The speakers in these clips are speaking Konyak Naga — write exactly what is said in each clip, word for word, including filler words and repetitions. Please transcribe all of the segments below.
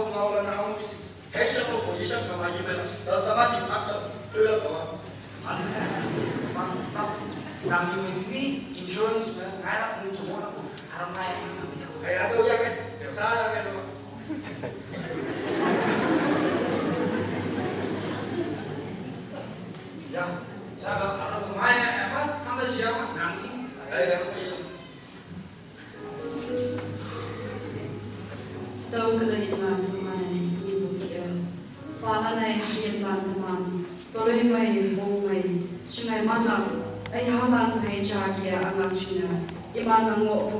Ngau la na hong si. Hei sa ko ko yi sa ka ma yi me la. Ta ta ma ji ak ta. Tu la ka ma. An. Ma ma. Nang ni ni insurance na ngai na ku chu mo na ku. Aram ngai. Hei a to ya ke. Sa ya ke. Ya. Sa ka aram ngai ya ma. Hang da sia ma nang ni. Hei ya ko yi. Tau ka dai ma tu ma nai tu bu ki a. Pa la nai ha yen lan tu man. To loi mai bu mai. Shi ngai man la. Ai ha lan kai cha ki a ang ang shi na. I man la ngo bu.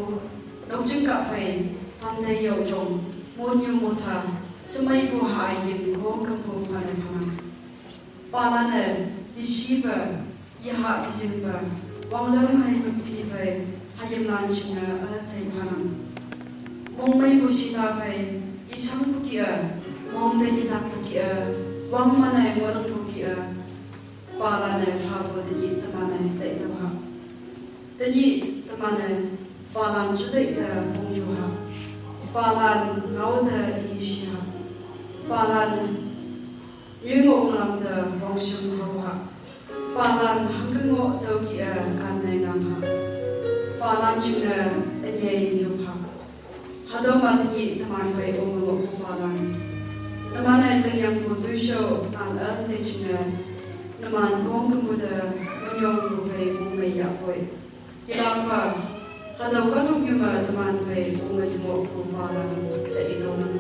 Nong jing ka pai. Pan dai yau jong. Mo nyu mo tha. Shi mai bu ha yin ko ka bu ma nai pa ma. Pa la ne, yi shi ba, yi ha ki jin ba, wang le mai ba pi ba, ha yim lan chin na a sei pa nang. Mong mai bu shi ta ba, yi chang bu ki a, mong de yi dak bu ki a, wang ma ne mo nang bu ki a. Pa la ne, pa bu de yi ta ma ne, de ta ha. De yi ta ma ne, pa lan chu de ta bong yu ha. Pa lan ngau de yi shi ha. Pa lan Yue ngo lam ta wang shim hau ha. Pa lan hang ka ngo tau ki a kan ne ngang ha. Pa lan ching na a nyei ni ha. Ha do ma ni ta man pai ong ngo ku pa lan. Na man ai ta yang ku tu sho tan a se ching na. Na man kong ka mu ta nyong ku pai ong mai ya poi. Ki la pa, ha do ka thuk yuma ta man pai, u ma ji mo ku pa la, ta i ka man.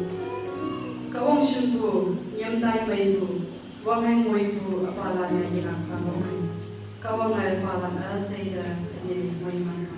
Ka wang shun ku, nyam dai mai ku, wang heng moi ku, a pa la na i la pa mo ku. Ka wang ai pa la, a sei da, a ne moi man.